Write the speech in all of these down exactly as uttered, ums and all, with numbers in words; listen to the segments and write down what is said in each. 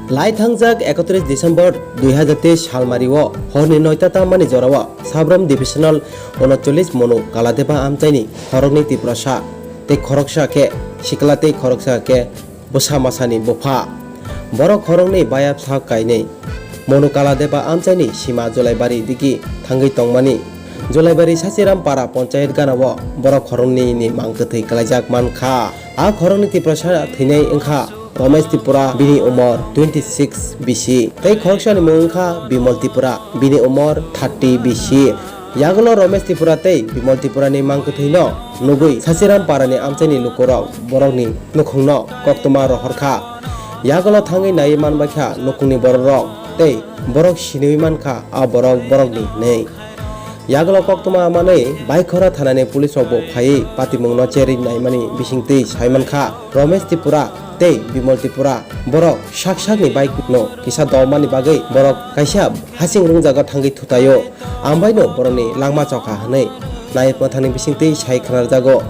Lai thangjak ekotris December dui hazar teis salmario horni noita tammani jorao Sabram Divisional unochollis Monu Kaladeba amchaini khoroknwi Tiprasa tei khoroksa khe sikla tei khoroksa khe bwsa masani bupha. Borok khoroknwi bayap sak kainwi Monu Kaladeba amchaini sima Jolaibari digi thangwi tongmani. Jolaibari Sachiram Para Ponchayat ganao borok khoroknwini mang kwthwi kwlaijak mankha. A khoroknwi Tiprasa thwinai wngkha Romesh Tripura, bini umor twenty six B C, tei khoroksani mung wngkha Bimol Tripura, bini umor thirty B C. Yagulo Romesh Tripura tei Bimol Tripurani mang kwthwino nugwi Sachiram Parani amchaini lukurok borokni nukhungno koktwma rohorkha. Yagulo thangwi naiwi manbaikha nukhungni bororok tei borok siniwi mankha a borok borokni hinwi. Yagulo koktwma manwi Baikhora thanani police rokbo phaiwi patimungno cherwi naimani bisingtwi saimankha Romesh Tripura tei Bimol Tripura borok sak sakni bike no kisa dolmani bagwi borok kaisa hasing rungjago thangwi thutaio, ambaino borokni langma chokha hwnwi naimwthangni bisingtwi sai khnarjago.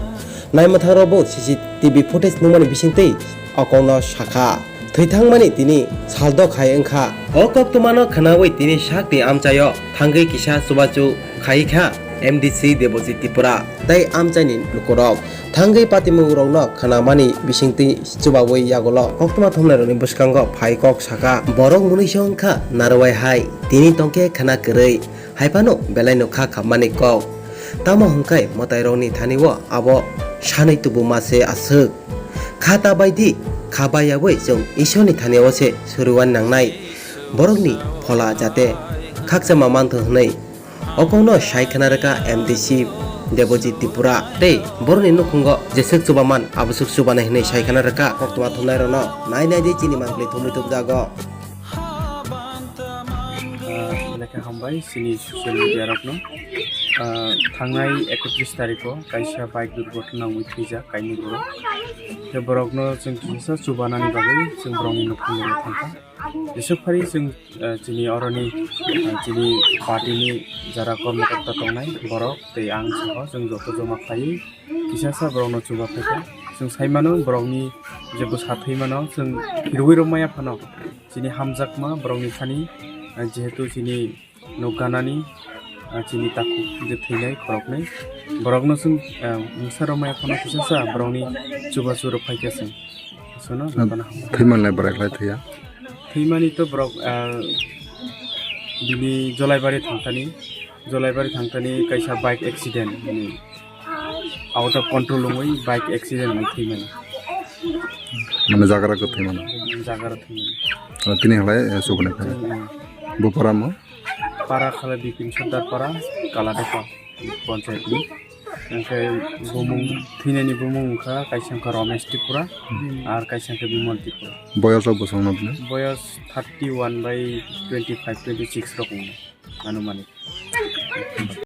Naimwthangrokbo C C T V footage nukmani bisingtwi okongno sakha. Thwi thangmani tini saldok hai wngkha. O koktwmano khwnawi tini sakni amchaio thangwi kisa chubachu khai kha M D C Debojit Tripura tei amchaini lukurok. Thangwi patimungrokno khwnamani bisingtwi chubawi yagulo koktwma thumnairokni bwskango phai kok sakha. Borok mwnwiso wngkha narwai hai, tini tongkhe khwna kwrwi. Haiphano belaino kha khammani kok. Tamo hwnkhe mwtairokni thani-o abo sanwi tubuma se aswk. Kha ta bai di, kha bai yaui chwng Isorni thani-o se suriwani nangnai. Borokni phola jate khakchangma manthwng hwnwi. Okongno sai khna rwkha M D C Debojit Tripura tei borokni nukhungo jeswk chubaman aboswk chubanai hwnwi sai khna rwkha. Koktwma thumnairokno nai nai di chini mangpli thumwi tubjago. Ah, belai khe hambai chini social media rokno. Ah, thangnai ekotris tarikho kaisa bike durghotona wngwi thwijak kainwi borok. Tei borokno chwng kisa chubanani bagwi chwng borokni nukhungo thangkha. Jeswk phari chwng, ah, chini oroni, ah, chini party ni jara kormokorta tongnai borok tei ang saho chwng joto joma khlaiwi kisa sa borokno chuba phaikha. Chwng sai mano borokni je bwsa thwi mano chwng rwui rwmaya phano. Chini hamjakma borokni thani, ah, jehetu chini nuk ganani, ah, chini takhuk je thwinai khoroknwi. Borokno chwng, ah, mungsa rwmaya phano kisa sa borokni chubachu rw phaikha chwng. Sono Ah, jotono hambai. Thwimanlai borai khlai thwiya? Thwimani to borok, ah, bini Jolaibari thangthani. Jolaibari thangthani kaisa bike accident, hmm, out of control wngwi bike accident wngwi thwimani. Mane jagra kwthwi mano? Jagra thwimani. Ah, tini halai, eh, subani kha. Hmm, hmm. Bo para mo? Para khala Bipin Sardar para, Kaladopa, panchayat ni. Hwnkhe bumung, thwinani bumung wngkha kaisa wngkha Romesh Tripura, hmm, ar kaisa wngkha Bimol Tripura. Boyos rok bwswk no bini? Boyos thirty one by twenty five, twenty six rok wngkha. Anumanik.